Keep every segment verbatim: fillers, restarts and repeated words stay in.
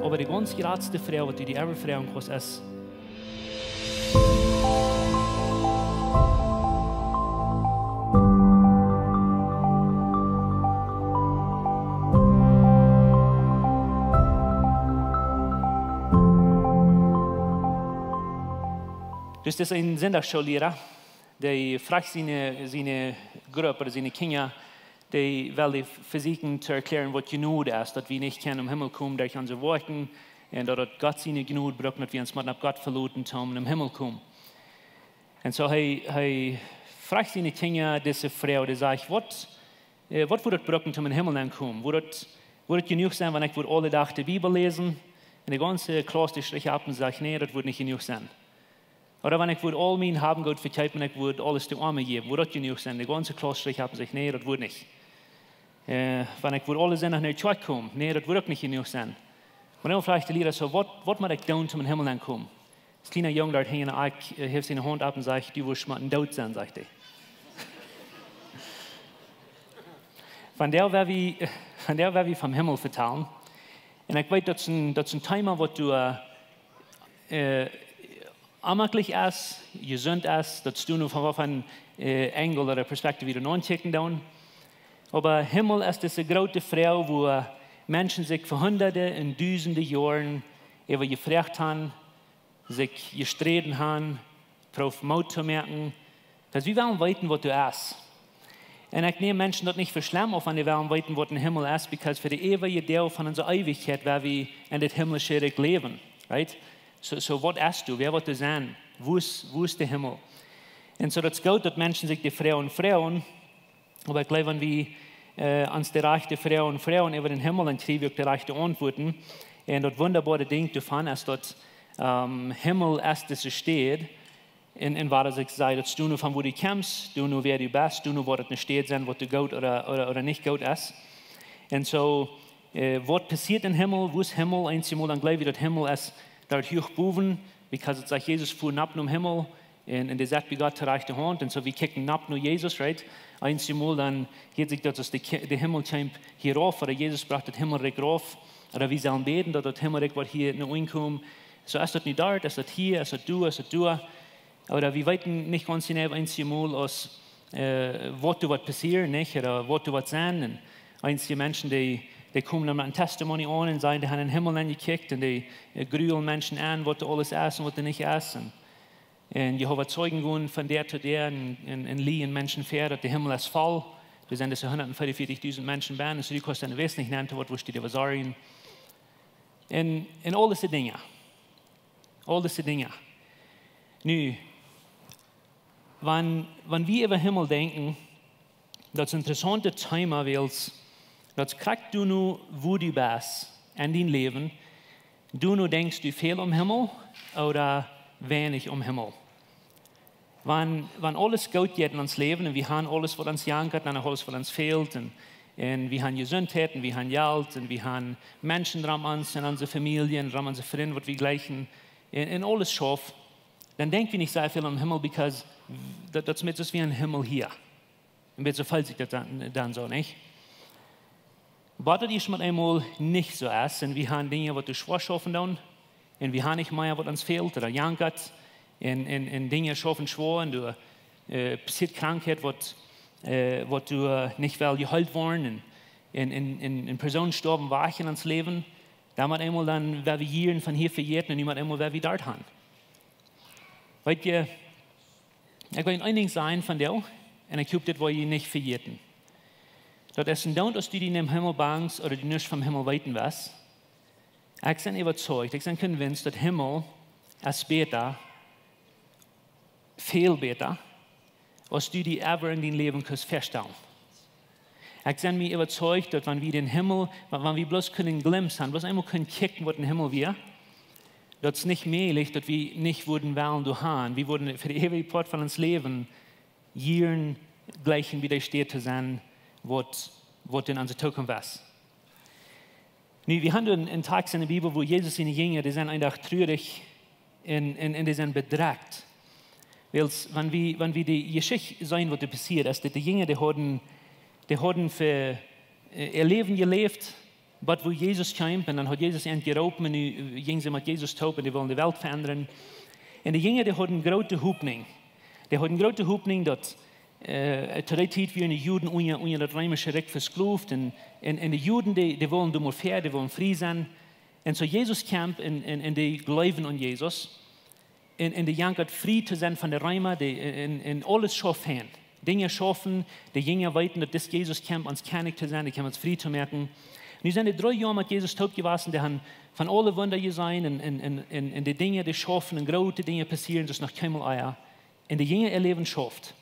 Oba de gaunz jratste Froag, waut du die ever froagen kaust, es: Dus dit es een Sindachschoolliera, dee fruach siene, siene Grupp ooda siene Kjinja, dee well dee vesieekjen to erkjlären, waut Jnod es, daut wie nich kjennen em Himmel komen derch onse Woakjen, un daut et Gott siene Jnod brukt, daut wie ons motten opp Gott veloten, om em Himmel komen. Un soo hee, hee fruach siene Kjinja dise Froag, dee sajcht: Waut, äh, waut wudd et brucken, om em Himmel aunkomen? Wudd et, wudd et jenuach sennen, wan ekj wudd aule Dach de Bibel läsen? Un de gaunze Klauss, dee strich opp un säd: Nä, daut wudd nich jenuach sennen. Ooda wan ekj wudd aul mien Haben un Goot vekjeepen un ekj wudd aules de Oame jäwen, wudd daut jenuach sennen? De gaunze Klauss strich opp un säd: Nä, daut wudd nich. Äh, wan ekj wudd aule Sindach no de Kjoakj komen, nä, daut wudd uk nich jenuach sennen. Oba dan fruach de Liera soo: Waut, waut mott ekj doonen, om em Himmel aunkomen? Daut kjliene Jung doa hinjen, äh, heeft siene Haunt opp un sajcht: Du wurscht mau doot sennen, sajcht hee. Vondoag woa wie, vondoag woa wie vom Himmel vetalen. Un ekj weet, daut es een, daut es een Thema, waut du, äh, äh, onjemaklich es, jesunt es, daut es nu von waut von, äh, Enjel ooda Perspektiew wie doa aunkjikjen doonen. Oba Himmel es dise groote Froag, wua Menschen sikj fa hundade un dusende Joaren äwa jefroacht haben, sikj jesträden haben, proowt Moot to moaken, daut wie wellen weeten, waut doa es. Un ekj näm Menschen daut nich fa schlemm auf, wan dee wellen weeten, waut em Himmel es, because fa de eewje Deel von onse Eewichkjeit, woa wie en dit himmlische Rikj läwen, right? Soo, soo, waut es doa? Woo woat et sennen? Wua es, wua es de Himmel? Un soo, daut es goot, daut Menschen sikj dee Froagen froagen, oba ekj jleew, wan wie, äh, ons de rajchte Froagen froagen äwa dän Himmel, dan kjrie wie uk de rajchte Auntwuaten. Un daut wundaboare Dinkj doavon es daut, ähm, Himmel es dise Städ, un, un waut ekj säd, daut es doano von wua du kjemst, doano wäa du best, doano woat et eene Städ sennen, waut die goot ooda, ooda, ooda nich goot es. Un soo, äh, waut passieet em Himmel? Wua es Himmel? Eenjemol dan jleew wie, daut Himmel es doa huach bowen, because et sajcht, Jesus fua nopp nom Himmel, un, un dee sat bie Gott to rajchte Haunt. Un soo, wie kjikjen nopp no Jesus, right? Eenjemol dan jeit sikj daut, aus de Ki-, de Himmel kjeem hia rauf, ooda Jesus brocht daut Himmelrikj rauf, ooda wie sellen bäden, daut daut Himmelrikj woat hia no ons komen. Soo, es daut nu doa, es daut hia, es daut doa, es daut doa? Ooda wie weeten nich gaunz jeneiw eenjemol, aus, äh, waut doa woat passieren, nich? Ooda waut doa woat sennen. Un eenje Menschen, dee, dee komen dan met een Testimony aun un sajen, dee haben em Himmel aunjekjikjt un dee, äh, grulen Menschen aun, waut doa aules es un waut doa nich es. Un, un Jehowa Zeugen gonen von Däa to Däa un, un, un lieren Menschen ver, daut de Himmel es voll. Doa sent dise hundatfeeaunvieetichdusent Menschen bie, un soo, du kaust dan, weetst nich, nä, waut wurscht du doa sajen. Un, un aul dise Dinja. Aul dise Dinja. Nu, wan, wan wie äwa Himmel denkjen, daut es een interessauntet Thema, wiels daut krakjt doano, wua du best en dien Läwen, doano denkjst du väl aum Himmel ooda weinich aum Himmel. Wan, wan aules goot jeit en ons Läwen un wie haben aules, waut ons jankat, un aules, waut ons fält, un, un wie haben Jesuntheit, un wie haben Jelt, un wie haben Menschen rom ons, en onse Famielje, rom onse Frind, waut wie jlikjen, un, un aules schauft, dan denkj wie nich sea väl aum Himmel, because daut, daut es met aus wie em Himmel hia. Un bät soo felt sikj daut dan, dan soo, nich? Oba daut es mau eemol nich soo es, un wie haben Dinja, waut doa schwoa schaufen doonen, un wie haben nich mea, waut ons fält ooda jankat, un, un, un Dinja schaufen schwoa, un doa, äh, passieet Krankheit, waut, äh, waut doa nich well jeheelt woaren, un, un, un, un, un Persoonen stoawen wajch en ons Läwen, dan mau eemol dan, woa wie hia von hia vejäten, un mau eemol, woa wie doa han. Weetst du, ekj well een Dinkj sajen vondoag, un ekj hop, dit woa jie nich vejäten. Daut es een Doont, aus du die em Himmel bangst ooda du nuscht vom Himmel weeten west. Ekj sie äwazeicht, ekj sie convinced, daut Himmel es bäta, väl bäta, aus du die ever en dien Läwen kaust väastalen. Ekj sie mie äwazeicht, daut wan wie dän Himmel, wan, wan wie bloos kunnen glimpsen, bloos eemol kunnen kjikjen, waut em Himmel wia, daut es nich mäajlich, daut wie nich wudden wellen doa han. Wie wudden fa de eewje Poat von ons Läwen jieren jlikjen bie de Städ to sennen, waut, waut en onse Tookunft es. Nu, wie haben een, een Tekjst en de Bibel, wua Jesus siene Jinja, dee sent een Dach trurich un, un, un dee sent bedrekjt. Wiels, wan wie, wan wie de Jeschicht seenen, waut doa passieet es, daut de Jinja, dee hauden, dee hauden fa, äh, äa Läwen jeläft, Bat wua Jesus kjeem, un dan haud Jesus an jeroopen, un nu jinjen see met Jesus toop, un dee wullen de Welt veendren. Un de Jinja, dee hauden groote Hopninj. Dee hauden groote Hopninj daut, äh, to dee Tiet wieren de Juden unja, unja daut reemische Rikj vesklowt, un, un, un de Juden, dee, dee wullen doa mau fäa, dee wullen frie sennen. Un soo Jesus kjeem un, un, un dee jleewden aun Jesus. Un, un dee jankat frie to sennen von de Reema, dee, un, un aules schauft fein. Dinja schaufen, de Jinja weeten daut dis Jesus kjemt ons Kjennich to sennen, dee kjemt ons frie to moaken. Nu sent dee dree Joa met Jesus toop jewast, dee haben von aule Wunda jeseenen un, un, un, un, un de Dinja, dee schaufen un groote Dinja passieren, daut es noch kjeenmol ea. Un de Jinja äa Läwen schauft.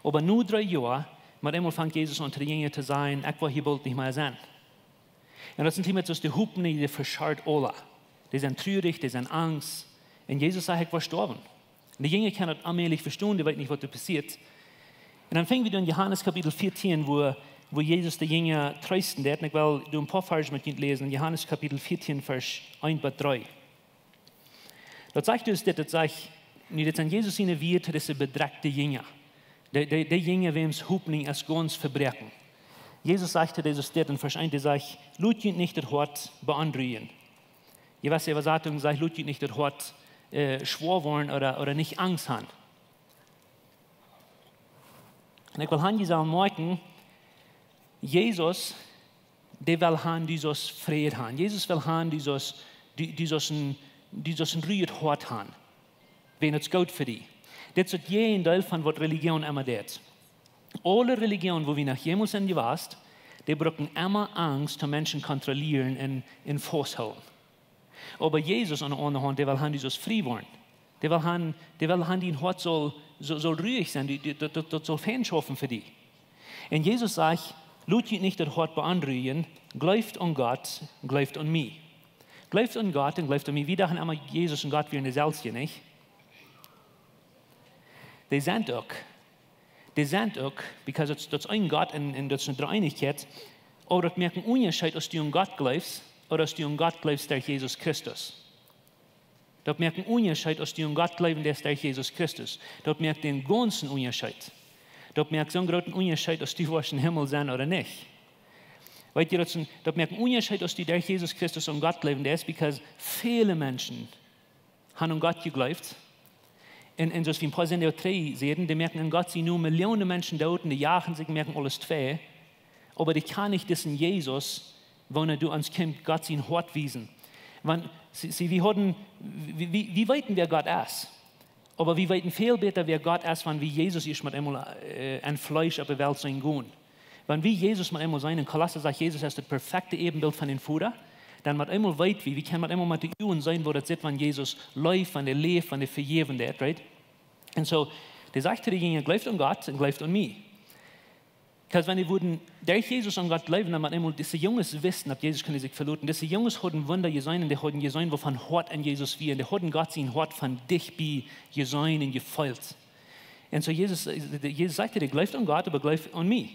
Oba no dree Joa, met eemol fangt Jesus aun to de Jinja to sajen: "Ekj woa hia boolt nich mea sennen." Un daut sent hia met soo de Hopninj, dee vescharrt aula. Dee sent trurich, dee sent angst. Un Jesus sajcht: "Ekj woa stoawen." Un de Jinja kjennen daut onmäajlich vestonen, dee weeten nich, waut doa passieet. Un dan fangen wie aun Johanes Kapitel vieetieen, wua, wua Jesus de Jinja treesten deed. Un ekj well doa een poa Varsch met junt läsen. Johanes Kapitel vieetieen, Varsch eent bat dree. Daut sajcht dus dit, daut sajcht, nu, dit sent Jesus siene Wieed to dise bedrekjte Jinja. De, de, de Jinja, wäms Hopninj es gaunz vebroaken. Jesus sajcht to dise Städ en Varsch eent, dee sajcht: "Lot junt nich daut Hoat beonrujen." Jewesse Äwasatungen sajen: "Lot junt nich daut Hoat, äh, schwoa woaren ooda, ooda nich Angst haben." Un ekj well han, jie sellen moakjen, Jesus, dee well han, du saust Fräd han. Jesus well han, du saust, du, du saust een, du saust een ruhjet Hoat han. Wan daut goot fa die. Dit es daut Jäajendeel von waut Relijoon emma deit. Aule Relijoon, wua wie noch jemols sent jewast, dee brucken emma Angst, om Menschen kontrollieren un, un fausthoolen. Oba Jesus aun de aundre Haunt, dee well han, du saust frie woaren. Dee well han, dee well han, dien Hoat saul, saul, saul ruhich sennen, dee, dee, daut, daut, daut saul fein schaufen fa die. Un Jesus sajcht: "Lot junt nich daut Hoat beonrujen, jleeft aun Gott, jleeft aun mie." Jleeft aun Gott un jleeft aun mie. Wie dochten emma, Jesus un Gott wieren deselwje, nich? Dee sent uk. Dee sent uk, because daut, daut es een Gott un, un daut es eene Dreeeenichkjeit. Oba daut moakt een Unjascheet, aus du aun Gott jleefst, ooda aus du aun Gott jleefst derch Jesus Christus. Daut moakt een Unjascheet, aus du aun Gott jleewen deist derch Jesus Christus. Daut moakt dän gaunzen Unjascheet. Daut moakt soon grooten Unjascheet, aus du woascht em Himmel sennen ooda nich. Weet jie, daut es een, daut moakt een Unjascheet, aus du derch Jesus Christus aun Gott jleewen deist, because väle Menschen han aun Gott jejleeft. Un, un soo aus wie een poa Sindach trigj säden, dee moaken aun Gott, see nu Millionen Menschen doot un dee jagen sikj, moaken aules twei. Oba dee kjanen nich disen Jesus, woo hee ons kjemt, Gott sien Hoat wiesen. Wan, see, see, wie hauden, wie, wie, wie weeten, wäa Gott es. Oba wie weeten väl bäta, wäa Gott es, wan wie Jesus ieescht met eemol, äh, em Fleesch opp de Welt seenen gonen. Wan wie Jesus met eemol seenen, en Kolossa sajcht, Jesus es daut perfekjte Äwenbilt von dän Voda, dan met eemol weet wie, wie kjennen met eemol met de Uagen seenen, woo daut sitt, wan Jesus leeft, wan hee läft, wan hee vejäwen deit, right? Un soo, dee sajcht to de Jinja: "Jleeft aun Gott un jleeft aun mie." Because wan dee wudden derch Jesus aun Gott jleewen, dan met eemol, dise Junges wisten, daut Jesus kunn sikj veloten. Dise Junges hauden Wunda jeseenen un dee hauden jeseenen, woo von Hoat en Jesus wia. Un dee hauden Gott sien Hoat von dicht bie jeseenen un jefeelt. Un soo Jesus, äh, Jesus sajcht: "Jleeft aun Gott, oba jleeft aun mie."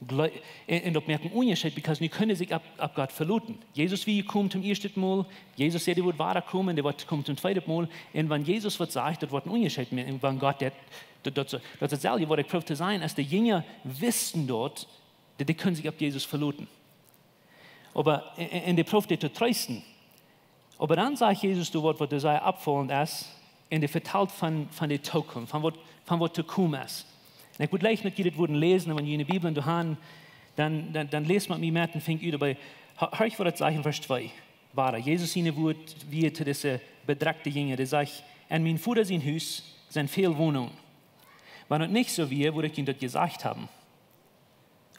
Jle-, un, un daut moakt een Unjascheet, because nu kunnen see sikj opp, opp Gott veloten. Jesus wia jekomen toom ieeschten Mol, Jesus säd, hee woat wada komen, dee woat komen toom tweeden Mol. Un wan Jesus waut sajcht, daut woat een Unjascheet moaken. Un wan Gott deit, daut, daut, daut es daut selwje, waut ekj proow to sajen, aus de Jinja wisten daut, daut dee kunnen sikj opp Jesus veloten. Oba, un, un, un dee proowd dee to treesten. Oba dan sajcht Jesus doa waut, waut sea oppfaulent es, un dee vetalt von, von de Tookunft, von waut, von waut to komen es. Un ekj wudd jlikj, daut jie dit wudden läsen, un wan jie june Bibel doa han, dan, dan, dan läst met mie met un finjt ut, oba ho-, horcht, waut daut sajcht en Varsch twee. Wada, Jesus siene Wieed to dise bedrekjte Jinja, dee sajcht: "En mien Voda sien Hus sent väl Wonungen. Wan daut nich soo wia, wudd ekj junt daut jesajcht haben."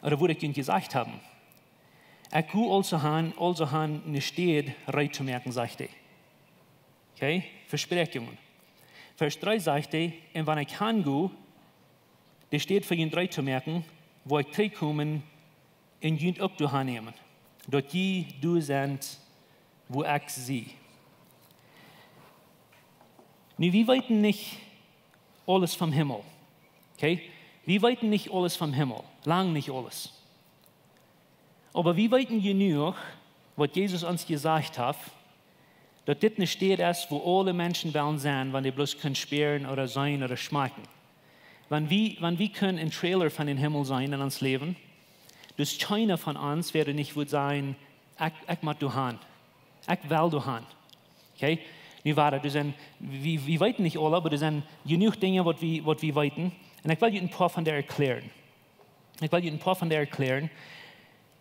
Ooda wudd ekj junt jesajcht haben. Ekj go aulsoo han, aulsoo han ne Städ reed to moaken, sajcht hee. Okay? Vespräakjungen. Varsch dree sajcht hee: "Un wan ekj han go, de Städ fa junt reed to moaken, woa ekj trigjkomen un junt uk doa han nämen, daut jie doa sent, wua ekj sie." Nu, wie weeten nich aules vom Himmel. Okay? Wie weeten nich aules vom Himmel. Lang nich aules. Oba wie weeten jenuach, waut Jesus ons jesajcht haft, daut dit ne Städ es, wua aule Menschen wellen sennen, wan dee bloos kjennen spieren ooda seenen ooda schmakjen. Wan wie, wan wie kjennen een Trailer von dän Himmel seenen en ons Läwen, daut kjeena von ons woat nich woaren sajen: Ekj, ekj mott doa han. Ekj well doa han. Okay? Nu wada, doa sent, wie, wie weeten nich aule, oba doa sent jenuach Dinja waut wie, waut wie weeten. Un ekj well junt een poa von dee erkjlären. Ekj well junt een poa von dee erkjlären.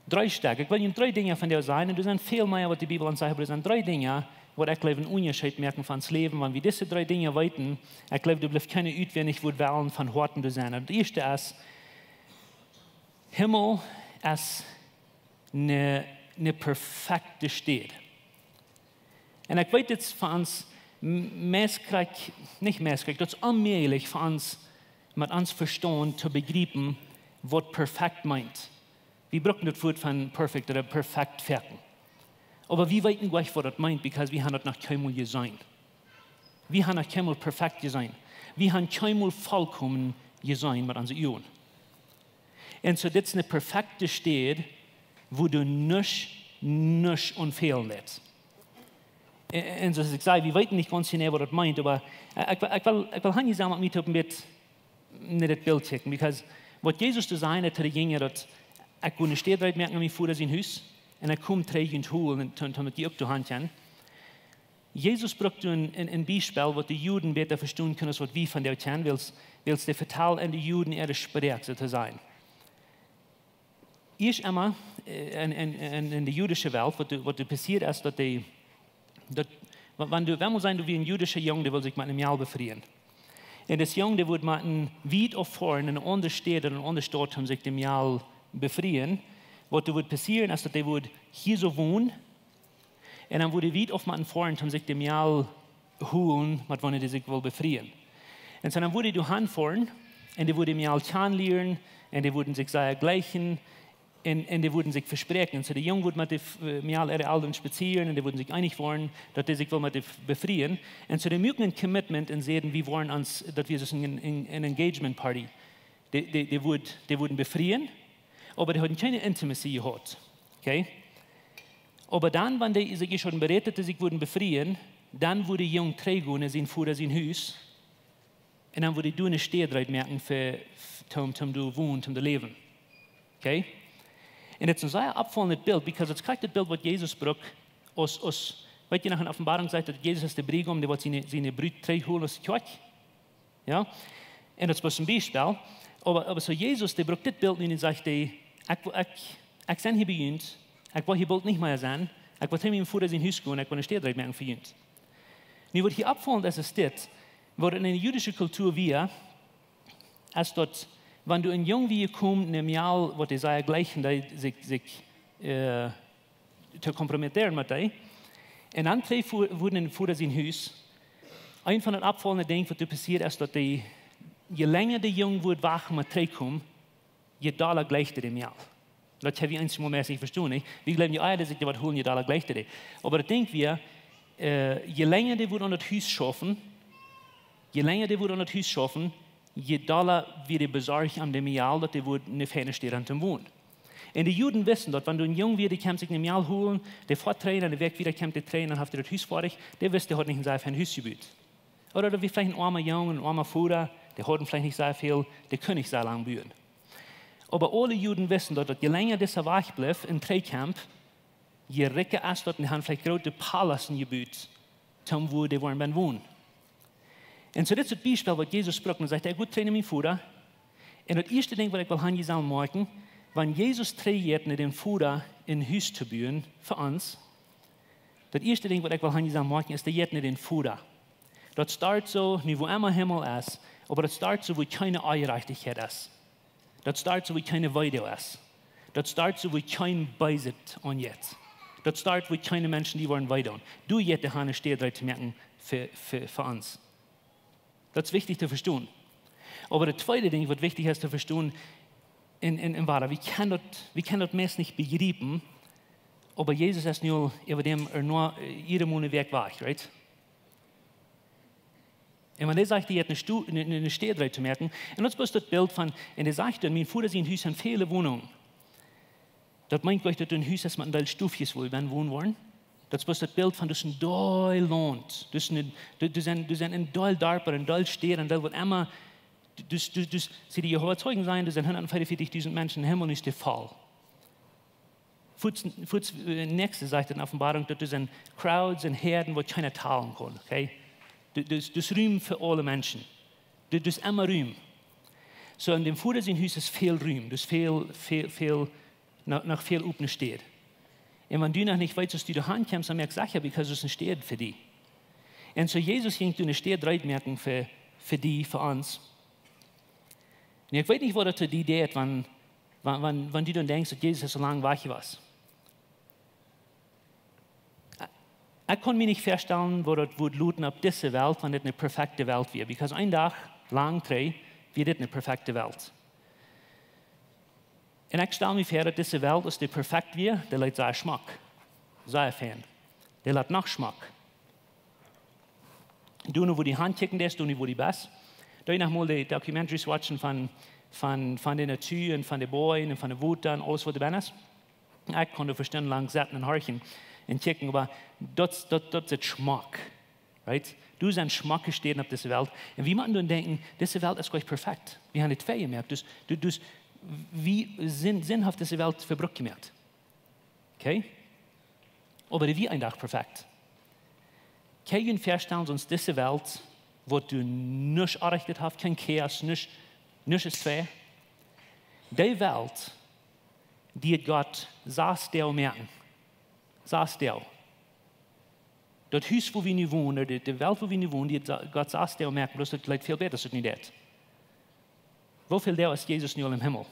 Dree Stekj. Ekj well junt dree Dinja von dee sajen. Un doa sent väl mea waut de Bibel ons sajcht, oba doa sent dree Dinja waut ekj jleew een Unjascheet moaken fa ons Läwen. Wan wie dise dree Dinja weeten, ekj jleew, doa blift kjeena utwendich, woo well wie von Hoaten doa sennen. Daut ieeschte es, Himmel es ne, ne perfekte Städ. Un ekj weet, dit es fa ons m-, meist krakjt, nich meist krakjt, daut es onmäajlich fa ons, met ons Vestaunt to bejriepen, waut perfekt meent. Wie brucken daut Wuat von perfect ooda perfekt werkjen. Oba wie weeten goanich, waut daut meent, because wie han daut noch kjeenmol jeseenen. Wie han noch kjeenmol perfekt jeseenen. Wie han kjeenmol volkomen jeseenen met onse Uagen. Un soo, dit es ne perfekte Städ, wua doa nuscht, nuscht aun fälen woat. Un, un soo aus ekj säd, wie weeten nich gaunz jeneiw, waut daut meent, oba, äh, ekj, ekj well, ekj well han jie sajen met mie toop een bät no dit Bilt kjikjen, because waut Jesus to sajen haud to de Jinja, daut: "Ekj go ne Städ reed moaken aun mien Voda sien Hus, un ekj kom trigj junt holen un toom, toom daut jie uk doa han kjennen." Jesus brukt een, een, een Biespel, waut de Juden bäta vestonen kunnen aus waut wie vondoag kjennen, wiels, wiels dee vetalt aun de Juden äare Sproak, soo to sajen. Ieescht emol, äh, en, en, en, en de judische Welt, waut doa, waut doa passieet es, daut dee, daut, wa-, wan du, wan wie sajen, doa wia een judischa Jung, dee wull sikj met eene Mejal befrieen. Un dis Jung, dee wudd met een wiet auf foaren, en eene aundre Städ, en eene aundre Staut, om sikj de Mejal befrieen. Waut doa wudd passieren, es daut dee wudd hia soo wonen, un dan wudd hee wiet auf motten foaren, om sikj de Mejal holen, met woone dee sikj wull befrieen. Un soo dan wudd hee doa han foaren, un dee wudd de Mejal kjanen lieren, un dee wudden sikj sea jlikjen, un, un dee wudden sikj vespräakjen. Un soo de Jung wudd met de F-, äh, Mejal äare Elren spazieren, un dee wudden sikj eenich woaren, daut dee sikj wull met dee f-, befrieen. Un soo dee muaken een commitment un säden, wie woaren ons, daut wia soo een, een, een engagement party. Dee, dee, dee wudd, dee wudden befrieen, oba dee hauden kjeene intimacy jehaut. Okay? Oba dan, wan dee sikj ieescht hauden berät, daut dee sikj wudden befrieen, dan wudd de Jung trigj gonen no sien Voda sien Hus. Un dan wudd hee doa ne Städ reed moaken fa, f-, toom, toom doa wonen, toom doa läwen. Okay? Un dit es een sea oppfaulendet Bilt, because daut es krakjt daut Bilt, waut Jesus brukt, aus, aus, weet jie noch, en Openboarunk sajcht, daut Jesus es de Briegaum, dee woat siene, siene Brut trigj holen aus de Kjoakj. Jo? Un daut es bloos een Biespel. Oba, oba soo Jesus, dee brukt dit Bilt nu un sajcht dee: "Ekj, ekj, ekj sie hia bie junt. Ekj woa hia boolt nich mea sennen. Ekj woa trigj no mien Voda sien Hus gonen. Ekj woa ne Städ reed moaken fa junt." Nu, waut hia oppfaulent es, es dit, waut en de judische Kultua wia, es daut, wan doa een Jung wia jekomen, ne Mejal, waut dee sea jlikjden, dee sikj, sikj, äh, to kompromittieren met dee. Un dan trigj fu-, wudden en Voda sien Hus. Een von de oppfaulende Dinja, waut doa passieet, es daut dee, je lenja de Jung wudd wachten met trigj komen, je dolla jlikjt hee de Mejal. Daut hab wie eenjemol meist nich vestonen, nich? Wie jleewen, je ea dee sikj doa waut holen, je dolla jlikjt hee dee. Oba daut Dinkj wia, äh, je lenja dee wudd aun daut Hus schaufen, je lenja dee wudd aun daut Hus schaufen, je dolla wia dee besorcht om de Mejal, daut dee wudd ne feine Städ han toom wonen. Un de Juden wisten daut, wan doa een Jung wia, dee kjeem sikj ne Mejal holen, dee foat trigj, ne Wäakj wieda kjeem dee trigj, dan haft hee daut Hus foadich, dee wist, dee haud nich een sea fein Hus jebut. Ooda daut wia veleicht een oama Jung, een oama Voda, dee hauden veleicht nich sea väl, dee kunnen nich sea lang buen. Oba aule Juden wisten daut, daut je lenja disa wajch bleef un trigj kjeem, je rikja es daut, un dee han veleicht groote Palasten jebut, toom wua dee woaren wonen. Un soo, dit es daut Biespel, waut Jesus brukt, un sajcht: "Ekj go trigj no mien Voda." Un daut ieeschte Dinkj, waut ekj well han jie sellen moakjen, wan Jesus trigj jeit no dän Voda een Hus to buen fa ons, daut ieeschte Dinkj, waut ekj well han jie sellen moakjen, es, dee jeit no dän Voda. Daut start soo, nu wua emma Himmel es, oba daut start soo, wua kjeene Onjerajchtichkjeit es. Daut start soo, wua kjeene Weedoag es. Daut start soo, wua kjeen Beeset aunjeit. Daut start, wua kjeene Menschen die woaren weedoonen. Doa jeit hee han, ne Städ reed to moaken fa, fa, fa ons. Daut es wichtich to vestonen. Oba daut tweede Dinkj, waut wichtich es to vestonen, un, un, un wada, wie kjennen daut, wie kjennen daut meist nich bejriepen, oba Jesus es nu aul äwa däm, äh, nu, äh, jieda Moonat wajch, right? Un wan hee sajcht, dee jeit ne Stu-, ne, ne, ne Städ reed to moaken, un daut es bloos daut Bilt von, un hee sajcht dan: "Mien Voda sien Hus han väle Wonungen." Daut meent goanich, daut een Hus es met een Deel Stofkjes, wua wie wonen woaren. Daut es bloos daut Bilt von, daut es een Deel Launt. Daut es een, daut, daut sent, daut sent een Deel Darpa, een Deel Städ, een Deel waut emma. Daut, daut, daut, see, de Jehova Zeijen sajen, doa sent hundatveeunvieetichtausend Menschen em Himmel, nu es dee voll. Fuats, fuats, äh, näakjste sajcht en Openboarunk, daut doa sent crowds un Häaden, waut kjeena talen kaun, okay? Du, du, du hast Rum fa aule Menschen. Du, du hast emma Rum. Soo, en däm Voda sien Hus es väl Rum, du hast väl, väl, väl, noch, noch väl opne Städ. Un wan du noch nich weetst, aus du doa han kjemst, dan moak secha, because doa es eene Städ fa die. Un soo Jesus jinkj doa eene Städ reed moaken fa, fa die, fa ons. Nu, ekj weet nich, waut daut to die deit, wan, wan, wan, wan du dan denkjst, daut Jesus soo lang wajch wia. Ekj kaun mie nich väastalen, woo daut wudd loten opp dise Welt, wan dit eene perfekte Welt wia. Because een Dach lang trigj wia dit eene perfekte Welt. Un ekj stal mie väa, daut dise Welt, aus dee perfekt wia, dee leet sea schmock. Sea fein. Dee leet noch schmock. Du, nu, woo du han kjikjen deist, du, nu, woo du best. Doo jie noch mol de documentaries watchen von, von, von de Natua un von de Boajen un von de Wota un aules, waut doa benn es? Ekj kaun doa fa Stunden lang sitten un horchen un kjikjen, oba daut, daut, daut es schmock. Right? Doa sent schmocke Städen opp dise Welt. Un wie motten dan denkjen, dise Welt es goanich perfekt. Wie haben dit tweejemoakt. Dus, du, dus, wie sent, sent haft dise Welt fa Bruck jemoakt. Okay? Oba dee wia een Dach perfekt. Kaun jie junt väastalen, soo aus dise Welt, waut doa nuscht aunjericht haft, kjeen Chaos, nuscht, nuscht es twei. Dee Welt, dee haud Gott sas Doag moaken. Sas Doag. Daut Hus, wua wie nu wonen, de, de Welt, wua wie nu wonen, dee haud sa-, Gott sas Doag moaken, bloos daut leet väl bäta, aus daut nu deit. Woo väl Doag es Jesus nu aul em Himmel?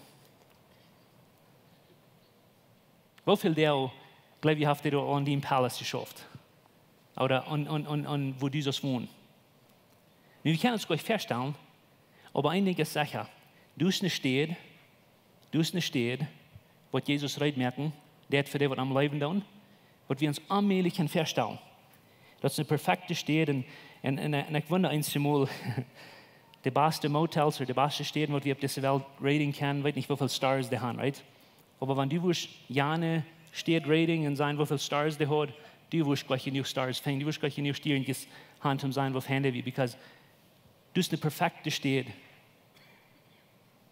Woo väl Doag, jleew jie, haft hee doa aun dän Palace jeschauft? Ooda aun, aun, aun, aun woo du sust wonen? Nu, wie kjennen ons goanich väastalen, oba een Dinkj es secha. Doa es eene Städ, doa es eene Städ, waut Jesus reed moaken deit fa dee, waut am leewen doonen, waut wie ons onmäajlich kjennen väastalen. Daut es eene perfekte Städ un, un, un, un ekj wunda eenjemol, de baste Motels ooda de baste Städen, waut wie opp dise Welt raten kjennen, weet nich, woo väl Stars dee haben, right? Oba wan du wurscht jane Städ raten un seenen, woo väl Stars dee haft, du wurscht jlikj jenuach Stars finjen, du wurscht jlikj jenuach Stiernkjes haben, om seenen, woo fein dee wia, because doa es eene perfekte Städ.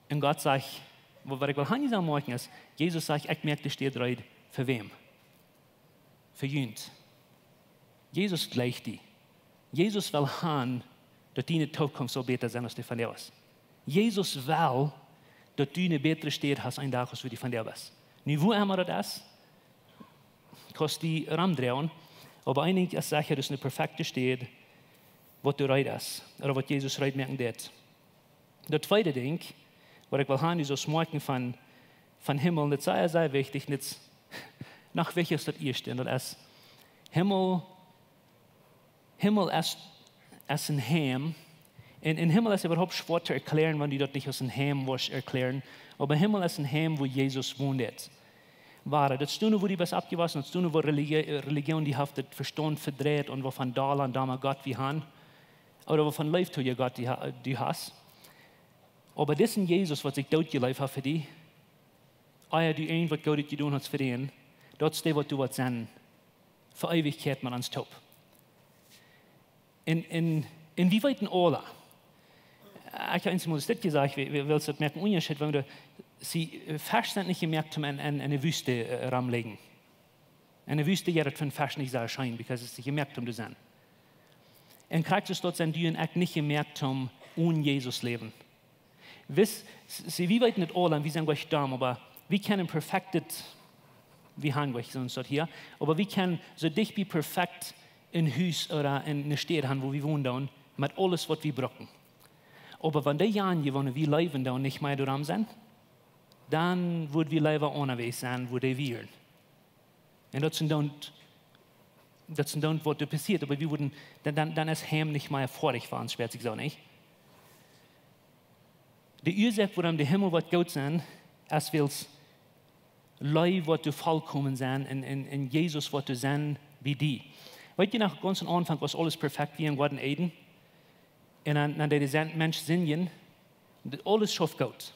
Un Gott sajcht, wa-, waut ekj well hia sajen moaken es, Jesus sajcht: "Ekj moak de Städ reed." Fa wäm? Fa junt. Jesus jlikjt die. Jesus well han, daut diene Tookunft saul bäta sennen aus dee von die es. Jesus well, daut du eene bätre Städ hast een Dach aus wua dee von die es. Nu, wua emma daut es, kaust die romdreien, oba een Dinkj es secha, daut es eene perfekte Städ, waut doa reed es, ooda waut Jesus reed moaken deit. Daut tweede Dinkj, waut ekj well haben, es daut Moaken von, von Himmel, un daut es sea, sea wichtich, un daut es noch wichticha aus daut ieeschte, un daut es, Himmel, Himmel es, es een Heim, un, un Himmel es äwahaupt schwoa to erkjläaren, wan du daut nich aus een Heim wurscht erklären, oba Himmel es een Heim, wua Jesus wont. Wua, daut es doa, wua du best oppjewossen, daut es doa, wua Religie-, Religion die haft daut Vestaunt vedreit un wua von doll aun doll Gott wie haben, ooda wua von Leew to Gott die ha-, du hast. Oba disen Jesus, waut sikj doot jeleeft haft fa die, ea du irjent waut Goodet jedonen hast fa dän, daut es dee, waut du woascht sennen, fa Eewichkjeit met ons toop. Un, un, un wie weeten aule, ekj hab eenjemol dit jesajcht, wie, wie, wiels daut moakt een Unjascheet, wan du, see, äh, Fesch sent nich jemoakt om en, en, en de Wüste, äh, romtoligjen. En de Wüste, jo, daut finj Fesch nich soo scheen, because et es nich jemoakt om to sennen. Un krakjt soo sent du un ekj nich jemoakt om onen Jesus läwen. Wiels, s-, see, wie weeten et aule un wie sent goanich domm, oba wie kjennen perfekt, wie haben goanich soo een Stoot hia, oba wie kjennen soo dicht bie perfekt een Hus ooda eene Städ haben, wua wie wonen doonen, met aules, waut wie brucken. Oba wan dee Dinja, wua wie läwen doonen, nich mea doa sent, dan wudd wie leewa aundasch sennen, wua dee wieren. Un daut es dan, daut es dan, waut doa passieet, oba wie wudden, dan, dan, dan es Heim nich mea foadich fa ons, spieet sikj soo, nich? De Uasoak, wuarom de Himmel woat goot sennen, es wiels Leew woat doa vollkomen sennen un, un, un Jesus woat doa sennen bie die. Weet jie noch, gaunz aum Aunfank, aus aules perfekt wia em Goaden Eden? Un dan, dan deed de Sen-, Mensch sindjen, daut aules schauft goot.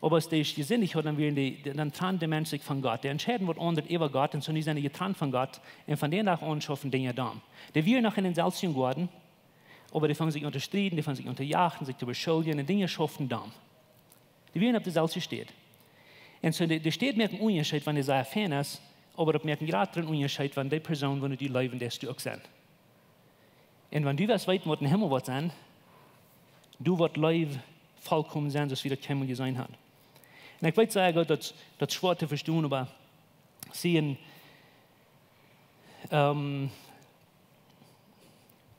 Oba aus dee jesindicht hauden, dan wieren dee, dan trand de Mensch sikj von Gott. Dee entscheiden waut aundret äwa Gott un soo nu sent dee jetrant von Gott. Un von dän Dach aun schaufen Dinja domm. Dee wieren noch en dänselwjen Goaden, oba dee fungen sikj aun to strieden, dee fungen sikj aun to jachten, sikj to beschuldjen un Dinja schauften domm. Dee wieren opp deeselwje Städ. Un soo, de, de Städ moaken Unjascheet, wan dee sea fein es, oba daut moakt een jratren Unjascheet, wan dee Persoon, waut du leewen deist, du uk sent. Un wan du west weeten, waut em Himmel woat sennen, du woascht Leew volkomen sennen, soo aus wie daut kjeenmol jeseenen haben. Un ekj weet, sea goot, daut, daut es schwoa to vestonen, oba seenen, ähm,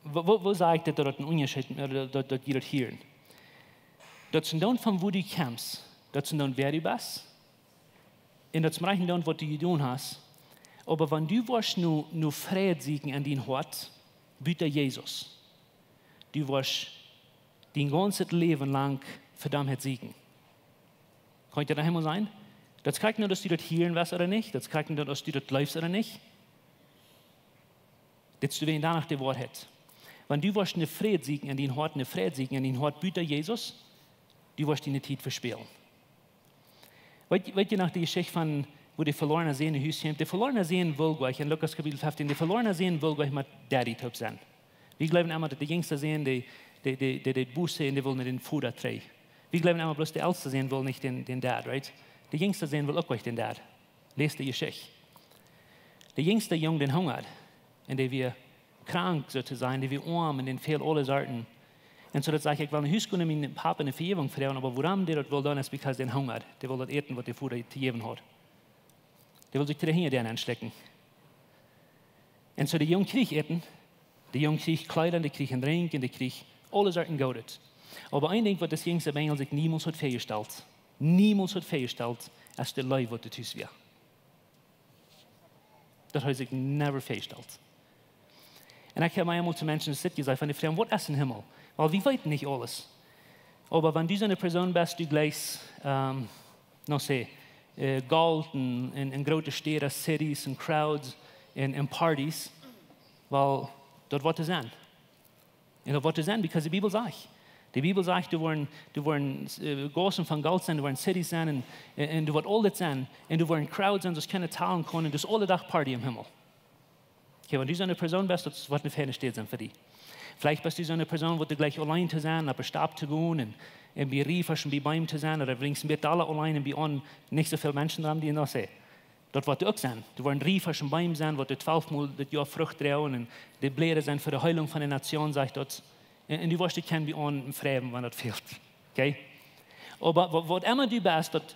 woo, woo, woo saj ekj daut, daut een Unjascheet, äh, daut, daut, daut jie daut hieren? Daut es dan von wua du kjemst, daut es dan wäa du best, un daut es mau dan, waut du jedonen hast. Oba wan du woascht nu, nu Fräd sieekjen en dien Hoat, buta Jesus, du woascht dien gaunzet Läwen lang Vedaumtheit sieekjen. Kaun ekj daut noch eemol sajen? Daut es krakjt nu, aus du daut hieren west ooda nich. Daut es krakjt nu, aus du daut jleefst ooda nich. Dit es doawäajen dan noch de Woarheit. Wan du woascht een Fräd sieekjen en dien Hoat, een Fräd sieekjen en dien Hoat buta Jesus, du woascht diene Tiet vespälen. Weet, weet jie noch de Jeschicht von, wua de velorna Sän no Hus kjeem? De velorna Sän wull goanich, en Lukas Kapitel feftieen, de velorna Sän wull goanich met Daddy toop sennen. Wie jleewen emma, daut de jinjsta Sän, de, de, de, de, de Buße, un de wull no dän Voda trigj. Wie jleewen emma, bloos de elsta Sän wull nich dän, dän Dad, right? De jinjsta Sän wull uk goanich dän Dad. Läs de Jeschicht. De jinjsta Jung, dän hungad. Un dee wia krank, soo to sajen, dee wia oam un dän fäld aule Sorten. Un soo daut sajcht, ekj well no Hus gonen un mienen Papa om Vejäwunk froagen, oba wuarom dee daut wull doonen, es because dän hungad. Dee wull daut Äten, waut de Voda to jäwen haud. Dee wull sikj de Henj doaraun aunschlekjen. Un soo de Jung kjrieech Äten, de Jung kjrieech Kjleeda, dee kjrieech een Drinkjen, dee kjrieech aule Sorten Goodet. Oba een Dinkj, waut dis jinjsta Benjel sikj niemols haud väajestalt, niemols haud väajestalt, es de Leew, waut doa tus wia. Daut haud hee sikj never väajestalt. Un ekj hab mie eemol to Menschen soo jesajcht, wan dee froagen, waut es em Himmel? Well, wie weeten nich aules. Oba wan du soone Persoon best, du jlikjst, ähm, no saj, äh, Golt un, un, un groote Städa, cities un crowds un, un parties, well, daut woat et sennen. Un daut woat et sennen, because de Bibel sajcht. De Bibel sajcht, doa woaren, doa woaren, äh, Gaussen von Golt sennen, doa woaren cities sennen un, un, un doa woat aules sennen. Un doa woaren crowds sennen, soo aus kjeene talen kjennen, un daut es aule Dach Party em Himmel. Okay, wan du soone Persoon best, daut woat eene feine Städ sennen fa die. Veleicht best du soone Persoon, waut du jlikjst auleen to sennen, opp de Stap to gonen un, un bie Riefasch un bie Beem to sennen, ooda bringst een bät aule auleen un bie aun nich soo väl Menschen doaromm, dee noch sennen. Daut woat uk sennen. Doa woaren Riefasch un Beem sennen, waut doa twalf mol daut Joa Frucht droagen un de Bläda sennen fa de Heelunk von de Nation, sajcht daut. Un, un du woascht dee kjennen bie aun fräwen, wan daut fält. Okay? Oba wa-, waut emma du best, daut,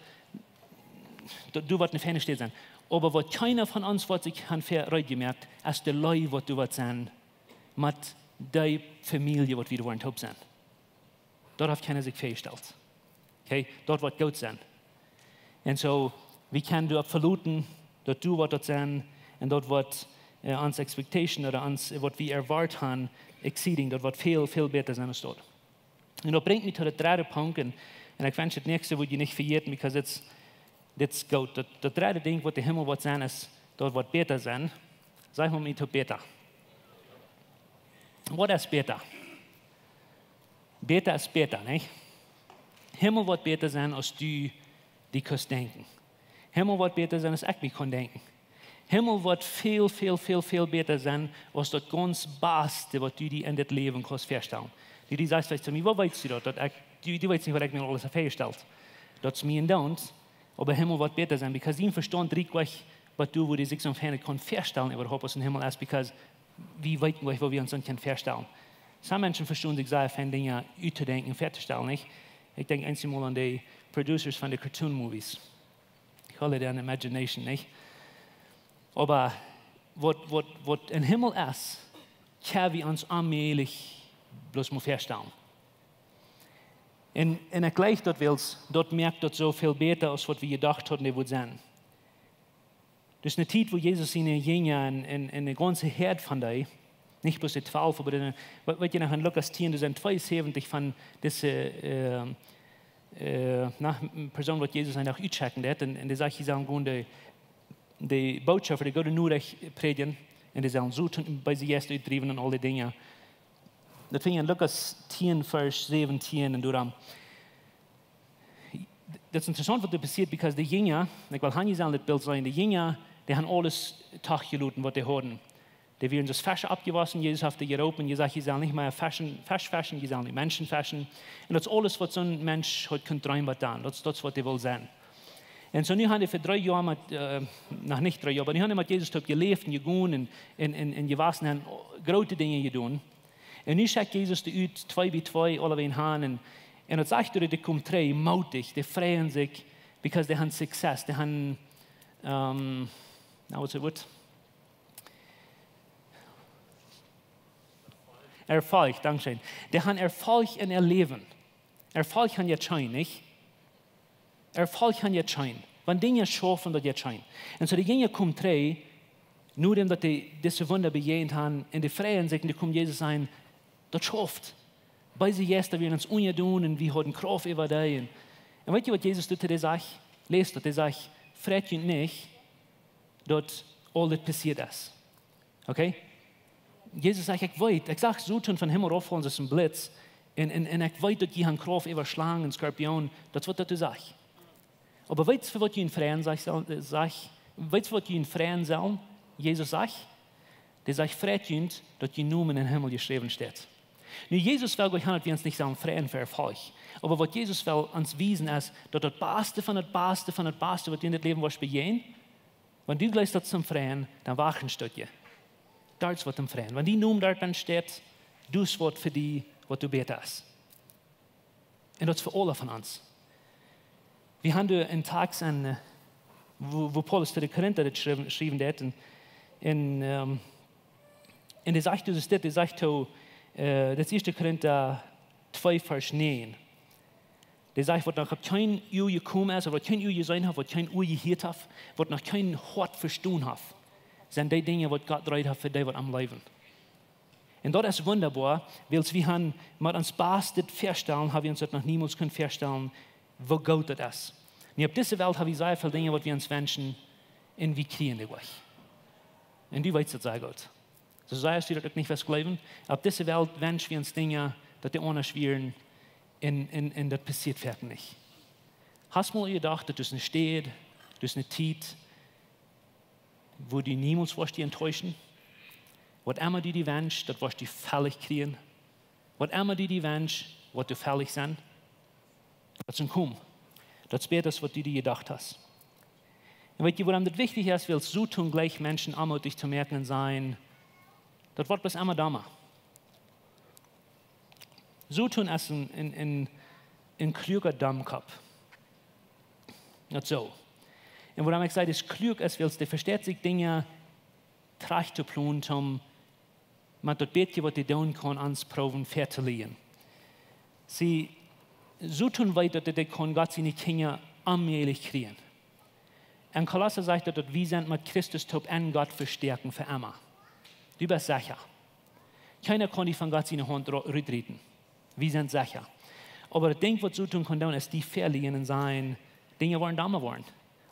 daut, doa woat eene feine Städ sennen. Oba waut kjeena von ons woat sikj han fa reed jemoakt, es de Leew, waut doa woat sennen met dee Famielje, waut wie doa woaren toop sennen. Daut haft kjeena sikj väajestalt. Okay? Daut woat goot sennen. Un soo, wie kjennen doaropp veloten, daut doa woat daut sennen, un daut woat, äh, ons expectation ooda ons, waut wie erwoat han, exceeding, daut woat väl, väl bäta sennen aus daut. Un daut brinjt mie to dän dredden Punkt, un, un ekj wensch, daut näakjste wudd jie nich vejäten, because it's, dit es goot. Daut, daut dredde Dinkj, waut em Himmel woat sennen, es, daut woat bäta sennen. Saj mau met mie toop bäta. Waut es bäta? Bäta es bäta, nich? Himmel woat bäta sennen, aus du die kaust denkjen. Himmel woat bäta sennen, aus ekj mie kaun denkjen. Himmel woat väl, väl, väl, väl bäta sennen, aus daut gaunz baste, waut du die en dit Läwen kaust väastalen. Du, du sajchst veleicht to mie, woo weetst du daut? Daut ekj, du, du weetst nich, waut ekj mie aules väajestalt. Daut es mie een Doont, oba Himmel woat bäta sennen, because dien Vestaunt rieekjt nich bat doa, wua dee sikj soon fein kaun väastalen, äwahaupt, aus em Himmel es, because wie weeten nich, waut wie ons dan kjennen väastalen. Some Menschen vestonen sikj sea fein Dinja uttodenkjen un väatostalen, nich? Ekj denkj eensjemol aun de producers von de cartoon movies. Ekj kaul daut dan imagination, nich? Oba waut, waut, waut em Himmel es, kjenn wie ons onmäajlich bloos mau väastalen. Un, un ekj jleich daut wiels, daut moakt daut soo väl bäta aus waut wie jedocht hauden, daut wudd sennen. Daut es eene Tiet, wua Jesus siene Jinja un, un, un de gaunze Häad von dee, nich bloos de twalf, oba de, weet, weet jie noch, en Lukas tieen, doa sent tweeunsäwentich von dise, äh, äh, na, Persoonen, waut Jesus eenen Dach utschekjen deed, un, un dee sajcht, dee sellen gonen de, de Botschaft, de goode Norecht prädjen, un dee sellen Soton, beese Jeista utdriewen un aul dee Dinja. Daut finj jie en Lukas tieen, Varsch säwentieen, un doaromm, daut es interessaunt, waut doa passieet, because de Jinja, ekj well han, jie sellen dit Bilt seenen, de Jinja, dee han aules trigj jeloten, waut dee hauden. Dee wieren soo aus Fesch oppjewossen, Jesus haft dee jeroopen, jesajcht, jie sellen nich mea Fesch, Fesch feschen, jie sellen nu Menschen feschen. Un daut es aules, waut soon Mensch haud kunt dreemen bat dan. Daut, daut es, waut dee wull sennen. Un soo nu haben dee fa dree Joa met, äh, noch nich dree Joa, oba nu haben dee met Jesus toop jeläft un jegonen un, un, un, un jewossen, haben groote Dinja jedonen. Un nu schekjt Jesus dee ut twee bie twee, aulawäajen han. Un, un daut sajcht, daut dee komen trigj, mootich, dee freien sikj, because dee haben success, dee haben, ähm, now what's the word? Erfolg, dankscheen. Dee haben Erfolg en äa Läwen. Erfolg haben je scheen, nich? Erfolg haben je scheen. Wan Dinja schaufen, daut je scheen. Un soo dee Jinja komen trigj, nodäm daut dee dise Wunda bejäajent haben, un dee freien sikj, un dee komen Jesus sajen: "Daut schauft. Beese Jeista wieren ons unjajedonen un wie hauden Krauft äwa dee." Un, un weet jie, waut Jesus doa to dee sajcht? Läst daut, dee sajcht: "Freit junt nich, daut aul dit passieet es." Okay? Jesus sajcht: "Ekj weet, ekj sach Soton vom Himmel rauffaulen aus een Blitz. Un, un, un ekj weet, daut jie haben Krauft äwa Schlangen un Skorpionen." Daut es, waut daut sajcht. Oba weetst du, fa waut jie junt freien, sajcht, sajcht, weetst du, fa waut jie junt freien sellen? Jesus sajcht, dee sajcht: "Freit junt, daut jun Nomen em Himmel jeschräwen steit." Nu, Jesus well goanich han, daut wie ons nich sellen freien fa Erfolg. Oba waut Jesus well ons wiesen es, daut daut Baste von daut Baste von daut Baste, waut du en dit Läwen woascht bejäajnen, wan du jleefst, daut es toom freien, dan wajch een Stekj. Daut es waut toom freien. Wan dien Nomen doa benn steit, daut es waut fa die, waut du bäta es. Un daut es fa aule von ons. Wie haben doa een Tekst en, äh, wua, wua Paulus to de Korinta dit schriewen, schriewen deed. Un, un, ähm, un dee sajcht, daut es dit, dee sajcht to, äh, daut es ieeschte Korinta twee, Varsch näajen. Dee sajcht: "Waut noch opp kjeen Ua jekomen es, ooda waut kjeen Ua jeseenen haft, waut kjeen Ua jehieet haft, waut noch kjeen Hoat vestonen haft, sent dee Dinja, waut Gott reed haft fa dee, waut am leewen." Un daut es wundaboa, wiels wie haben met ons Bastet väastalen, haben wie ons daut noch niemols kunt väastalen, woo goot daut es. Nu, opp dise Welt haben wie sea väl Dinja, waut wie ons wenschen, un wie kjrieen dee nich. Un du weetst daut sea goot. Soo sea aus du daut uk nich west jleewen, opp dise Welt wensch wie ons Dinja, daut dee aundasch wieren, un, un, un daut passieet foaken nich. Hast mol jedocht, daut es eene Städ, daut es eene Tiet, wua du niemols woascht die enttäuschen? Waut emma du die wenschst, daut woascht du veleicht kjrieen. Waut emma du die wenschst, woascht du veleicht sennen. Daut es een Kom. Daut es bäta aus waut du die jedocht hast. Un weet jie, wuarom daut wichtich es? Wiels Soton jleicht Menschen aunmootich to moaken un sajen: "Daut woat bloos emma domma." Soton es een, een, een, een kluaka Domkopp. Daut soo. Un wuarom ekj saj, daut es kluak, es wiels dee vesteit sikj Dinja trajcht to plonen, om met daut bät, waut dee doonen kaun, ons proowen väa to lieen. See, Soton weet, daut dee kaun Gott siene Kjinja onmäajlich kjrieen. En Kolossa sajcht daut, daut wie sent met Christus toop en Gott vestoaken fa emma. Du best secha. Kjeena kaun die von Gott siene Haunt ru-, rutrieten. Wie sent secha. Oba daut Dinkj, waut Soton kaun doonen, es die väa lieen un sajen: "Dinja woaren domma woaren.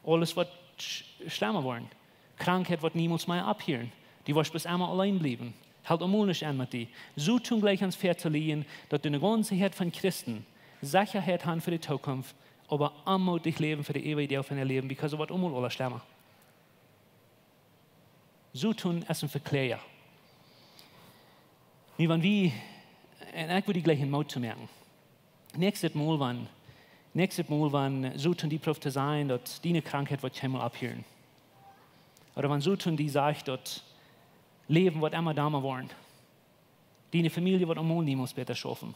Aules woat sch-, schlemma woaren. Krankheit woat niemols mea opphieren. Du woascht bloos emma auleen bliewen. Helt emol nuscht aun met die." Soton jleicht ons väa to lieen, daut de gaunze Häad von Christen Sechaheit haben fa de Tookunft, oba onmootich läwen fa de eewje Doag von äa Läwen, because daut woat emol aules schlemma. Soton es een Vekjläaja. Nu, wan wie, un ekj wudd die jleichen Moot to moaken. Näakjstet Mol, wan, näakjstet Mol, wan Soton die proowt to sajen, daut diene Krankheit woat kjeenmol opphieren. Ooda wan Soton die sajcht, daut Läwen woat emma domma woaren. Diene Famielje woat emol niemols bäta schaufen.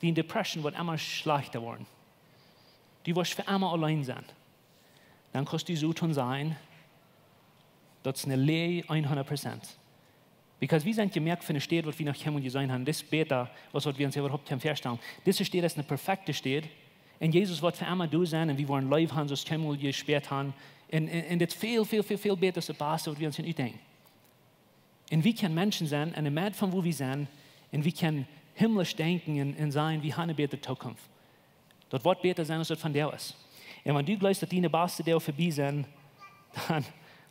Diene Depression woat emma schlajchta woaren. Du woascht fa emma auleen sennen. Dan kaust du Soton sajen, daut es eene Läaj, hundat Prozent. Because wie sent jemoakt fa eene Städ, waut wie noch kjeenmol jeseenen haben. Daut es bäta aus waut wie ons äwahaupt kjennen väastalen. Dise Städ es eene perfekte Städ. Un Jesus woat fa emma doa sennen un wie woaren Leew haben, soo aus kjeenmol jespäat haben. Un, un, un dit es väl, väl, väl, väl bäta aus daut Baste, waut wie ons kjennen utdenkjen. Un wie kjennen Menschen sennen, en de Medd von wua wie sent, un wie kjennen himmlisch denkjen un, un sajen, wie haben eene bätre Tookunft. Daut woat bäta sennen aus daut vondoag es. Un wan du jleefst, daut diene baste Doag verbie sent, dan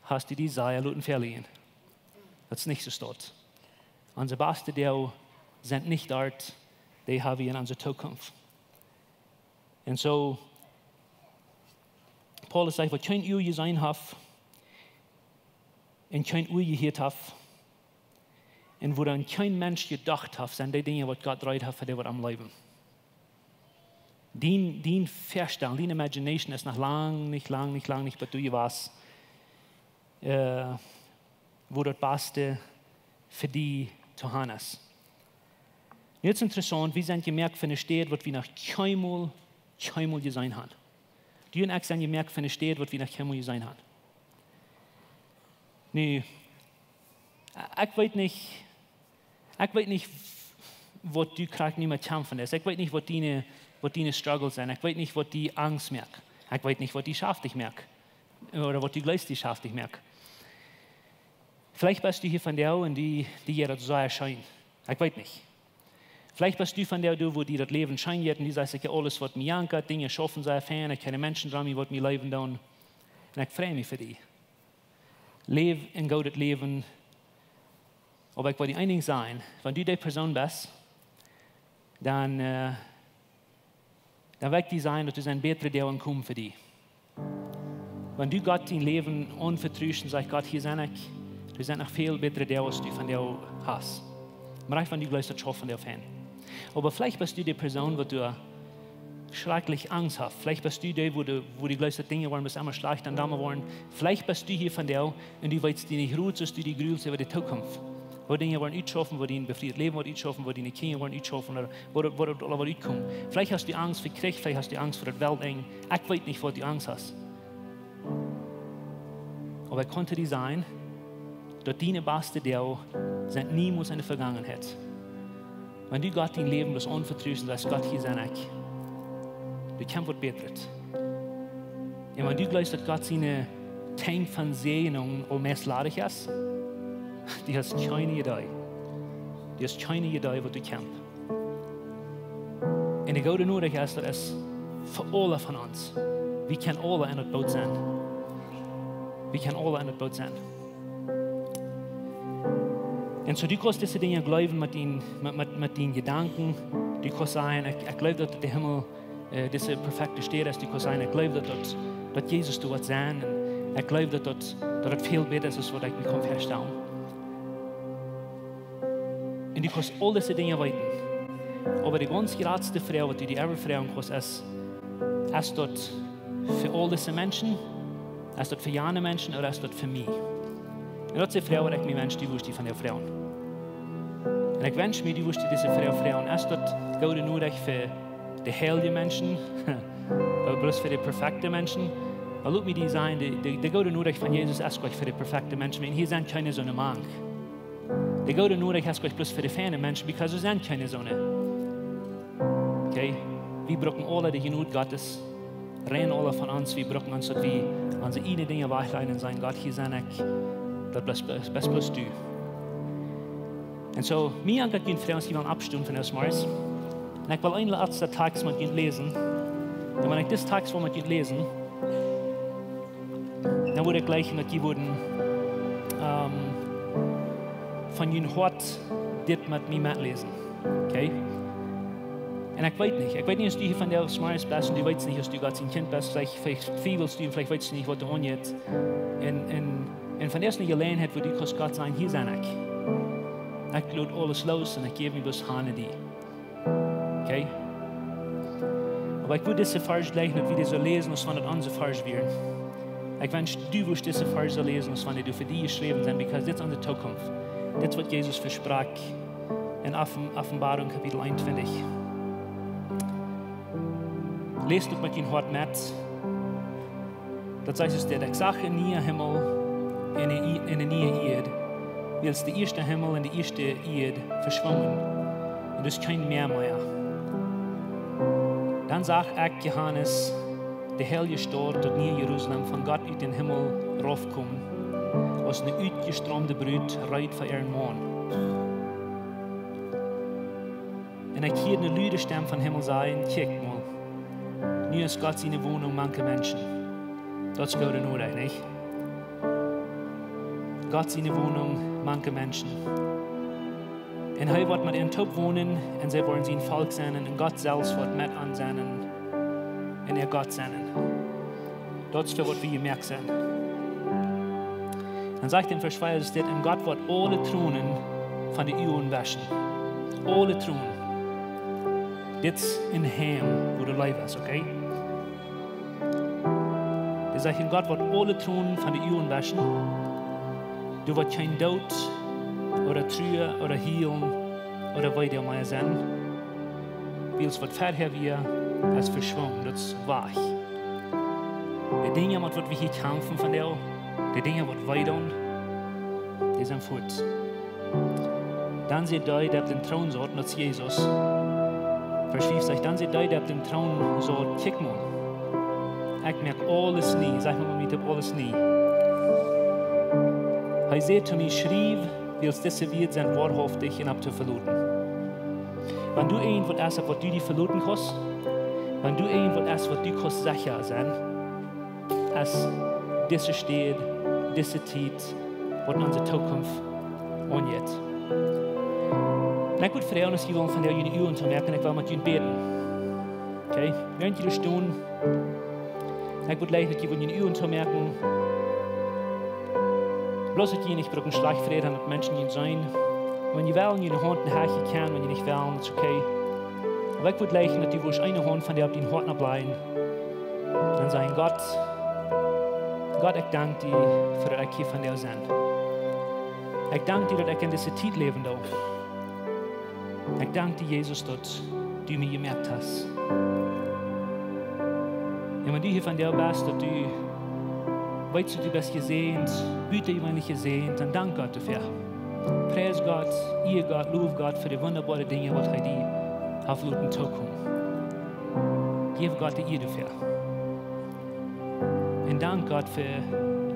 hast du die sea loten väa lieen. Daut es nich soo. Onse baste Doag sent nich doa, dee haben wie en onse Tookunft. Un soo, Paulus sajcht, waut kjeen Ua jeseenen haft, un kjeen Ua jehieet haft, un wuaraun kjeen Mensch jedocht haft, sent dee Dinja, waut Gott reed haft fa dee, waut am leewen. Dien, dien Väastalen, dien imagination es noch lang nich, lang nich, lang nich bat du jewast, äh, woo daut baste fa die to han es. Nu es interessaunt, wie sent jemoakt fa eene Städ, waut wie noch kjeenmol, kjeenmol jeseenen han. Du un ekj sent jemoakt fa eene Städ, waut wie noch kjeenmol jeseenen han. Nu, ekj weet nich, ekj weet nich, waut du krakjt nu met kjamfen best. Ekj weet nich, waut diene, waut diene struggles sent. Ekj weet nich, waut die Angst moakt. Ekj weet nich, waut die schaftich moakt. Ooda waut du jleefst, die schaftich moakt. Veleicht best du hia vondoag un die, die jeit daut sea scheen. Ekj weet nich. Veleicht best du vondoag doa, woo die daut Läwen scheen jeit un du sajchst: "Ekj, aules waut mie jankat, Dinja schaufen sea fein, ekj kjenne Menschen rom mie, waut mie leewen doonen. Un ekj frei mie fa die. Läw een goodet Läwen." Oba ekj well die een Dinkj sajen: Wan du dee Persoon best, dan, äh, dan well ekj die sajen, daut doa sent bätre Doag komen fa die. Wan du Gott dien Läwen aunvetrust un sajchst: "Gott, hia sie ekj, doa sent noch väl bätre Doag aus du vondoag hast." Mau wan du jleefst, daut schauft vondoag fein. Oba veleicht best du dee Persoon, waut doa schrakjlich Angst haft. Veleicht best du dee, woo du, woo du jleefst, daut Dinja woaren bloos emma schlajchta un domma woaren. Veleicht best du hia vondoag un du weetst die nich Rot, soo aus du die grulst äwa de Tookunft. Woo Dinja woaren utschaufen, woo dien befrieet Läwen woat utschaufen, woo diene Kjinja woaren utschaufen, ooda woo daut, woo daut aula woat utkomen. Veleicht hast du Angst fa Kjrich, veleicht hast du Angst fa daut Weltenj. Ekj weet nich, fa waut du Angst hast. Oba ekj kaun die sajen, daut diene baste Doag sent niemols enne Vergangenheit. Wan du Gott dien Läwen bloos aunvetrust un sajchst: "Gott, hia sie ekj," doa kjemt waut Bätret. Un wan du jleefst, daut Gott siene Tankj von Säajen aul meist ladich es, du hast kjeene Iedee. Du hast kjeene Iedee, waut doa kjemt. Un de goode Norecht es, daut es fa aule von ons. Wie kjennen aule en daut Boot sennen. Wie kjennen aule en daut Boot sennen. Un soo, du kaust dise Dinja jleewen met dien, met, met, met dien Jedanken. Du kaust sajen: "Ekj, ekj jleew, daut de Himmel, äh, dise perfekte Städ es." Du kaust sajen: "Ekj jleew, daut, daut, daut Jesus doa woat sennen. Un ekj jleew, daut, daut, daut daut väl bäta es, aus waut ekj mie kaun väastalen." Un du kaust aul dise Dinja weeten. Oba de gaunz jratste Froag, waut du die ever froagen kaust, es: "Es daut fa aul dise Menschen? Es daut fa jane Menschen, ooda es daut fa mie?" Un daut es de Froag, waut ekj mie wensch, du wurscht die vondoag froagen. Un ekj wensch mie, du wurscht die dise Froag froagen: "Es daut goode Norecht fa de heilje Menschen, ooda bloos fa de perfekte Menschen?" Oba lot mie die sajen, de, de, de goode Norecht von Jesus es goanich fa de perfekte Menschen. Un hia sent kjeene soone mank. De goode Norecht es goanich bloos fa de feine Menschen, because doa sent kjeene soone. Okay? Wie brucken aule de Jnod Gottes. Rein aule von ons, wie brucken ons, daut wie onse ieejne Dinja wajchlajen un sajen: "Gott, hia sie ekj, daut best, best, best bloos du." Un soo, mie aun daut jie froagen, jie wellen oppstonen von eenen Morjes. Un ekj well een latsta Tekst met junt läsen. Un wan ekj disen Tekst well met junt läsen, dan wudd ekj jleichen, daut jie wudden, ähm, von jun Hoat dit met mie metläsen. Okay? Un ekj weet nich, ekj weet nich, aus du hia vondoag Morjes best un du weetst nich, aus du Gott sien Kjint best, veleicht, veleicht twiewelst du un veleicht weetst du nich, waut doa aunjeit. Un, un, un vondoag es eene Jeläajenheit, wua du kaust Gott sajen: "Hia sie ekj. Ekj lot aules loos un ekj jäw mie bloos han aun die." Okay? Oba ekj wudd dise Varsch jleichen, daut wie dee soo läsen, aus wan et onse Varsch wieren. Ekj wensch, du wurscht dise Varsch soo läsen, aus wan dee fa die jeschräwen sent, because dit es onse Tookunft. Dit es, waut Jesus vesprakjt en Offen-, Offenbarung Kapitel eenuntwintich. Läs daut met dien Hoat met. Daut sajcht: "Ekj sach eenen nieen Himmel un eene, eene niee Ieed, wiels de ieeschte Himmel un de ieeschte Ieed veschwungen, un doa es kjeen Mäa mea." Dan sach ekj, Johanes, de heilje Staut, daut niee Jerusalem, von Gott ut dän Himmel raufkomen, aus eene utjestraumde Brut, reed fa äaren Maun. Un ekj hieed eene lude Stemm vom Himmel sajen: "Kjikj mol, nu es Gott siene Wonunk mank de Menschen." Daut es goode Norecht, nich? Gott siene Wonunk mank de Menschen. "Un hee woat met an toop wonen, un see woaren sien Volkj sennen, un Gott selfst woat met an sennen, un äa Gott sennen." Daut es fa waut wie jemoakt sent. Dan sajcht en Varsch vea dit: "Un Gott woat aule Tronen von de Uagen wauschen." Aule Tronen. Dit es een Heim, wua de Leew es, okay? Dee sajcht, un Gott woat aule Tronen von de Uagen wauschen. Doa woat kjeen Doot ooda Trua ooda Hielen ooda Wee doa mea sennen. Wiels waut verhäa wia, es veschwungen, daut es wajch. De Dinja, met waut wie hia kjamfen vondoag, de Dinja, waut wee doonen, dee sent fuat. Dan säd dee, dee opp dän Troon saut, daut es Jesus. Varsch fief sajcht, dan säd dee, dee opp dän Troon saut: Kjikj mol, ekj moak aules nie. Saj mol met mie: Ekj moak aules nie. Hee säd to mie: Schriew, wiels dise Wieed sent woarhauftich un opp to veloten. Wan doa irjentwaut es, opp waut du die veloten kaust, wan doa irjentwaut es, waut du kaust secha sennen, es dise Städ, dise Tiet, waut onse Tookunft aunjeit. Un ekj wudd froagen, aus jie wellen vondoag june Uagen toomoaken, ekj well met junt bäden. Okay? Wäarent jie doa stonen, ekj wudd jleichen, daut jie wudden june Uagen toomoaken. Bloos daut jie nich bruken schlajcht Fräd han, daut Menschen junt seenen. Wan jie wellen, june Haunt en de Lucht kjikjen, wan jie nich wellen, daut es okay. Oba ekj wudd jleichen, daut du wurscht eene Haunt vondoag opp dien Hoat nopp lajen. Dan sajen: Gott, Gott, ekj dank die fa daut ekj hia vondoag sie. Ekj dank die, daut ekj en dise Tiet läwen doo. Ekj dank die, Jesus, daut du mie jemoakt hast. Un wan du hia vondoag best, daut du weetst, daut du best jesäajent, butajeweenlich jesäajent, dan dank Gott doafäa. Pries Gott, ea Gott, low Gott fa de wundaboare Dinja, waut hee die haft loten tookomen. Jeff Gott de Ea doafäa. Un dank Gott fa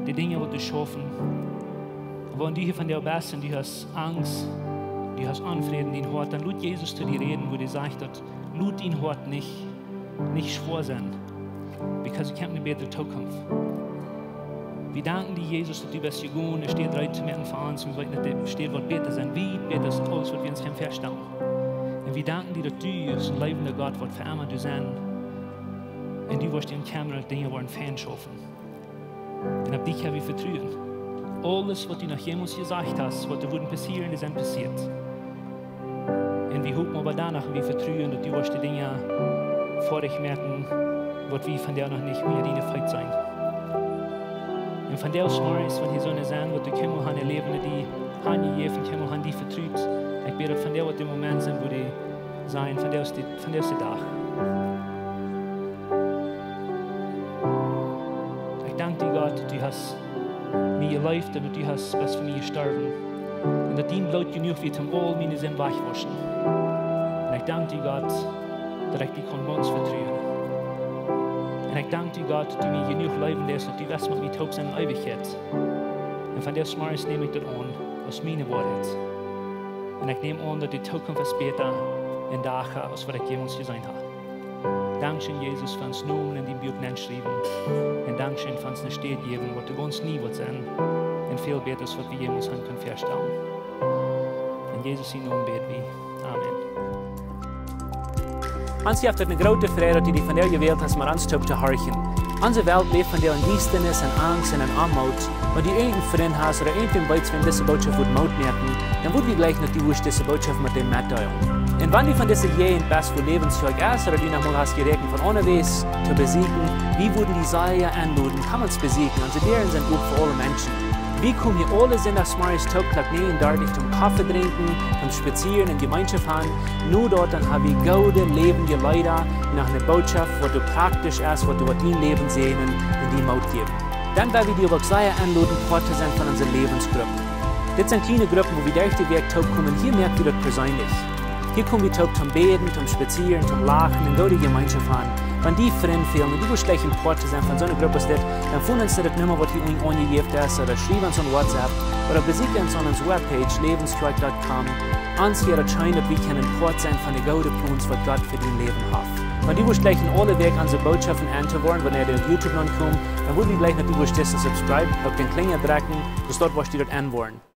de Dinja, waut du schaufst. Wan du hia vondoag best un du hast Angst, du hast Onfräd en dien Hoat, dan lot Jesus to die räden, wua hee sajcht, daut: Lot dien Hoat nich, nich schwoa sennen, because du hast eene bätre Tookunft. Wie danken die, Jesus, daut du best jegonen, de Städ reed to moaken fa ons. Wie weeten, daut de Städ woat bäta sennen, wiet bäta aus aules, waut wie ons kjennen väastalen. Un wie danken die, daut du best een läwenda Gott, waut fa emma du best. Un du woascht en Kammra Dinja woaren fein schaufen. Un opp die kjenn wie vetruen. Aules, waut du noch jemols jesajcht hast, waut doa wudd passieren, dee sent passieet. Un wie hopen oba doano, wie vetruen, daut du woascht de Dinja foadich moaken, waut wie vondoag noch nich mea diene Feet seenen. Un vondoag zemorjes, wan hia soone sent, waut du kjemmo han läwen, dee han jejäft, kjemmo han die vetrut, ekj bäd, daut vondoag woat de Moment sennen, wua dee sajen: Vondoag es de, vondoag es de Dach. Ekj dank die, Gott, daut du hast mie jeleeft un daut du hast best fa mie jestorwen. Un daut dien Bloot jenuach wia, om aul miene Sind wajch to wauschen. Un ekj dank die, Gott, daut ekj die kaun gaunz vetruen. Un ekj dank die, Gott, daut du mie jenuach leewen deist, daut du west met mie toop sennen en Eewichkjeit. Un vondoag zemorjes näm ekj daut aun aus miene Woarheit. Un ekj näm aun, daut de Tookunft es bäta un dach aus waut ekj jemols jeseenen hab. Dankscheen, Jesus, fa ons Nomen en dien Buak nenschriewen. Un dankscheen fa ons ne Städ jäwen, waut doa gaunz nie woat sennen. Un väl bäta aus waut wie jemols han kunt väastalen. En Jesus sien Nomen bäd wie. Amen. Ons jeft et ne groote Freid, daut du die vondoag jewält hast, met ons toop to horchen. Onse Welt läft vondoag en Diestanis, en Angst un en Oamoot. Wan du irjent een Frint hast ooda irjentwäm weetst, wäm dise Bootschoft wudd Moot moaken, dan wudd wie jleichen, daut du wurscht dise Bootschoft met däm metdeelen. Un wan du von dise Jäajent best, wua Läwens Kjoakj es, ooda du noch mol hast jeräakjent von aundawäajes to besieekjen, wie wudden die sea enloden, komm ons besieekjen. Onse Däaren sent op fa aule Menschen. Wie komen hia aule Sindach zemorjes toop Klock näajen dartich toom Koffe drinkjen, toom spazieren un Jemeenschoft han. No daut dan ha wie goode, läwendje Leeda, noch ne Bootschoft, waut doa praktisch es, waut doa woat dien Läwen säajnen un die Moot jäwen. Dan well wie die uk sea enloden, Poat to sennen von onse Läwensgruppen. Dit sent kjliene Gruppen, wua wie derch de Wäakj toop komen. Hia moak wie daut perseenlich. Hia kom wie toop toom bäden, toom spazieren, toom lachen un goode Jemeenschoft han. Wan die Frind fälen un du wurscht jleichen Poat to sennen von soone Grupp aus dit, dan foon ons no de Numma, waut hia unjen aunjejäft es, ooda schriew ons aun WhatsApp, ooda besieekj ons aun onse Webpage, läwens kjoakj dot com. Ons wudd et scheen, daut wie kjennen Poat sennen von de goode Plons, waut Gott fa dien Läwen haft. Wan du wurscht jleichen aule Wäakj onse Bootschoften en to woaren, wan dee opp YouTube nopp komen, dan wudd wie jleichen, daut du wurscht disen subscribe, opp dän Klinja drekjen, soo daut du wurscht daut en woaren.